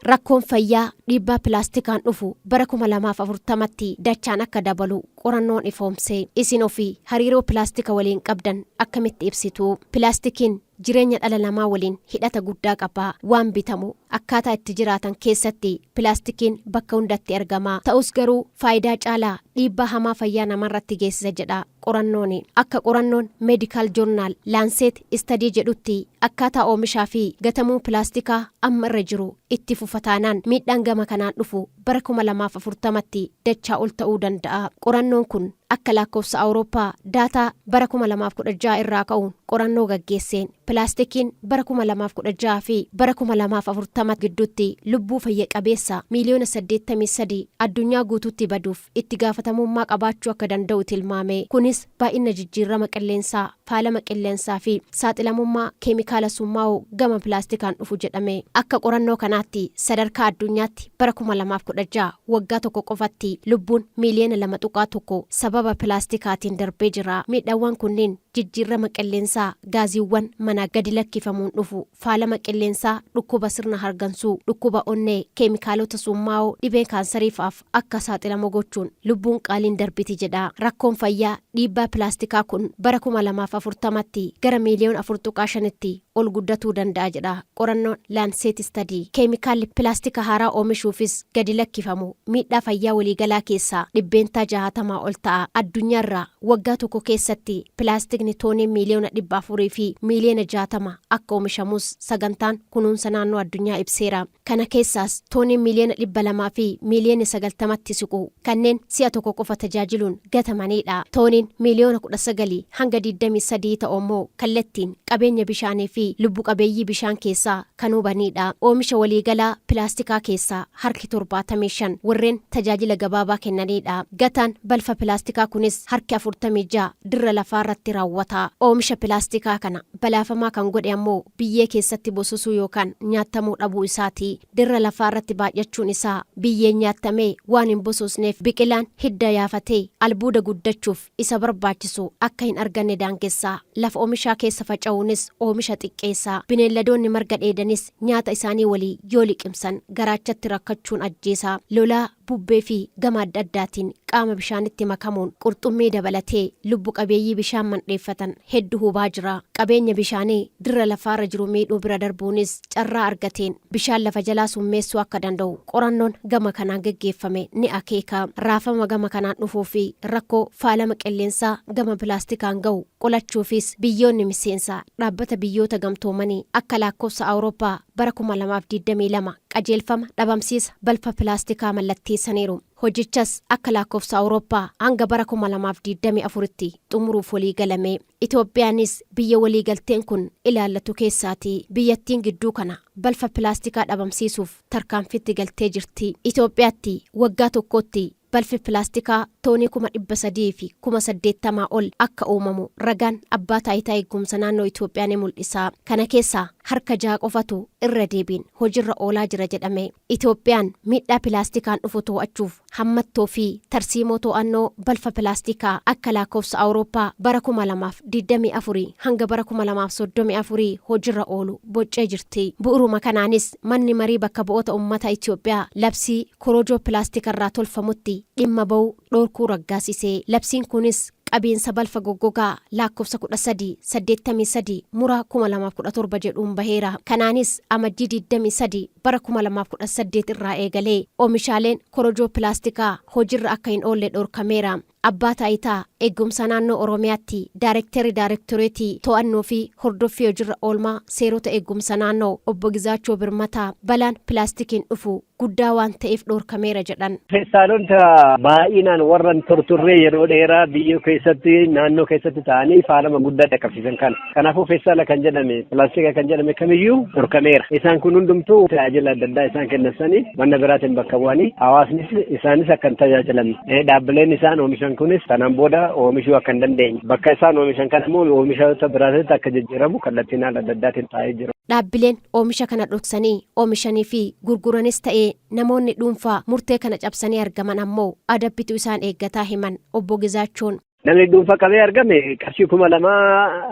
Rakkoon fayyaa dhiibbaa pilaastikaan dhufu bara 2040tti dachaan akka dabalu qorannoon ifoomse. Isin ofii hariiroo pilaastika waliin qabdan akkamitti ibsitu? Pilaastikiin jireenya dhala namaa waliin hidhata guddaa qaba. Waan bitamu, akkaataa itti jiraatan keessatti pilaastikiin bakka hundatti argama. Ta'us garuu faayidaa caalaa dhiibbaa hamaa fayyaa namaarratti geessisa jedha qorannooni. Akka qorannoon Medical Journal Lancet Study jedhutti akkaataa oomishaa fi gatamuu pilaastikaa amma irra jiru itti fufa taanaan miidhaan gama kanaan dhufu bara 2040tti dachaa ol ta'uu danda'a. Qorannoon kun akka lakkoofsa Awurooppaa daataa bara 2016 irraa ka'uun qorannoo gaggeesseen pilaastikiin bara 2016 fi bara 2040 gidduutti lubbuu fayya qabeessa miiliyoona 83 addunyaa guutuutti baduuf itti gaafatamummaa qabaachuu akka danda'u tilmaame. Kunis baay'ina jijjiirama qilleensaa, faalama qilleensaa fi saaxilamummaa keemikaala summaa'oo gama pilaastikaan dhufu jedhame. Akka qorannoo kanaatti sadarkaa addunyaatti bara 2016 waggaa tokko qofatti lubbuun miiliyoona 2.1 sababa pilaastikaatiin darbee jira. Miidhaawwan kunneen jijjiirama qilleensaa gaaziiwwan manaa gadi lakkifamuun dhufu, faalama qilleensaa, dhukkuba sirna hargansuu, dhukkuba onnee, keemikaalota summaa'oo, dhibee kaansarii fa'aaf akka saaxilamu gochuun lubbuun qaaliin darbiti jedha. Rakkoon fayyaa dhiibbaa pilaastikaa kun bara 2040tti gara miiliyoona 4.5tti ol guddatuu danda'a jedha qorannoon Lancet Study. Keemikaalli pilaastika haaraa oomishuufis gadi lakkifamu miidhaa fayyaa waliigalaa keessaa %60 ol ta'a. Addunyaarraa waggaa tokko keessatti pilaastikni toonii miiliyoona 400 fi miiliyoona 60 akka oomishamus sagantaan kunuunsa naannoo addunyaa ibseera. Kana keessaas tooniin miiliyoona 200 fi miiliyoona 90tti siqu kanneen si'a tokko qofa tajaajiluun gatamaniidha. Tooniin miiliyoona 19 hanga 23 ta'u ammoo kallattiin qabeenya bishaanii fi lubbu qabeeyyii bishaan keessaa kan hubaniidha. Oomisha waliigalaa pilaastikaa keessaa harki 75 warreen tajaajila gabaabaa kennaniidha. Gataan balfa pilaastikaa kunis harki 46 dirra lafaarratti raawwata. Oomisha pilaastikaa kana balaafamaa kan godhe ammoo biyyee keessatti bososuu yookaan nyaattamuu dhabuu isaati. Dirra lafaa irratti baay'achuun isaa biyyeen nyaattamee waan hin bososneef biqilaan hidda yaafatee albuuda guddachuuf isa barbaachisu akka hin arganne daangessa. Lafa omishaa keessa faca'uunis oomisha xiqqeessa. Bineelladoonni marga dheedanis nyaata isaanii walii yoo liqimsan garaachatti rakkachuun ajjeesa. Lolaa, bubbee fi gama adda addaatiin qaama bishaanitti makamuun qurxummii dabalatee lubbu qabeeyyii bishaan mandheeffatan heddu hubaa jira. Qabeenya bishaanii dirra lafaarra jiru miidhuu bira darbuunis carraa argateen bishaan lafa jalaa summeessuu akka danda'u qorannoon gama kanaan geggeeffame ni akeeka. Raafama gama kanaan dhufuu fi rakkoo faalama qilleensaa gama pilaastikaan ga'u qolachuufis biyyoonni miseensa Dhaabbata Biyyoota Gamtoomanii akka laakkofsa Awurooppaa bara 2022 qajeelfama dhabamsiisa balfa pilaastikaa mallatteessaniiru. Hojichas akka laakkofsa Awurooppaa hanga bara 2024tti xumuruuf waliigalame. Itoophiyaanis biyya waliigalteen kun ilaallatu keessaati. Biyyattiin gidduu kana balfa pilaastikaa dhabamsiisuuf tarkaanfiitti galtee jirti. Itoophiyaatti waggaa tokkootti balfi pilaastikaa toonii 380,000 ol akka uumamu ragaan Abbaa Taayitaa Eeggumsa Naannoo Itoophiyaa ni mul'isa. Kana keessaa harka 6 qofatu irra deebiin hojirra oolaa jira jedhame. Itoophiyaan miidhaa pilaastikaan dhufu to'achuuf hammattoo fi tarsiimoo to'annoo balfa pilaastikaa akka laakkofsa Awurooppaa bara 2024 hanga bara 2034 hojirra oolu boccee jirti. Bu'uruma kanaanis Manni Marii Bakka Bu'oota Ummata Itoophiyaa labsii korojoo pilaastikarraa tolfamutti dhimma ba'uu dhorkuu raggaasise. Labsiin kunis qabiinsa balfa goggogaa laakkofsa 13 83 mura 2017 jedhuun baheera. Kanaanis Amajjii 23 bara 2018 irraa eegalee oomishaaleen korojoo pilaastikaa hojirra akka hin oolle dhorkameera. Abbaa Taayitaa Eegumsa Naannoo Oromiyaatti Daarekterri Daarektoreetii To'annoo fi Hordoffii Hojirra Oolmaa Seerota Eegumsa Naannoo Obbo Gizaachoo Birmataa balaan pilaastikiin dhufu guddaa waan ta'eef dhoorkameera jedhan. Feestaalota baay'inaan warra hin tortorree yeroo dheeraa biyyoo keessatti naannoo keessatti ta'anii faalama guddaa dhaqqabsiisan kana. Kanaafuu feestaala kan jedhame pilaastika kan jedhame kamiyyuu dhorkameera. Isaan kun hundumtuu tajaajila adda addaa isaan kennan sanii wanna biraatiin bakka bu'anii hawaasnis isaanis akka hin tajaajilamne dhaabbileen isaan oomishan kunis kanaan booda oomishuu akka hin dandeenye bakka isaan oomishan kana immoo oomishoota biraatitti akka jijjiiramu kallattiin haala adda addaatiin taa'ee jira. Dhaabbileen oomisha kana dhoksanii oomishanii fi gurguranis ta'ee namoonni dhuunfaa murtee kana cabsanii argaman ammoo adabbitu isaan eeggataa himan Obbo Gizaachoon. Namni dhuunfaa qabee argame qarshii 2000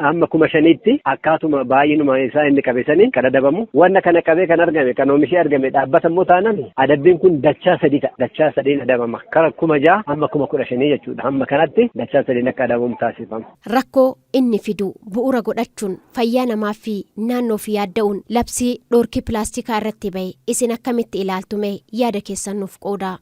hamma 5000tti akkaatuma baay'inuma isaa inni qabe saniin kan adabamu. Wanna kana qabee kan argame, kan oomishee argame dhaabbata immoo taanaan, adabbiin kun dachaa sadii ta'a. Dachaa sadiin adabama. Kara 6000 hamma 15,000 jechuudha. Hamma kanatti dachaa sadiin akka adabamu taasifama. Rakkoo inni fidu bu'uura godhachuun, fayyaa namaa fi naannoo fi yaadda'uun, labsii dhoorkii pilaastikaa irratti bahe isin akkamitti ilaaltume? Yaada keessan nuuf qooda.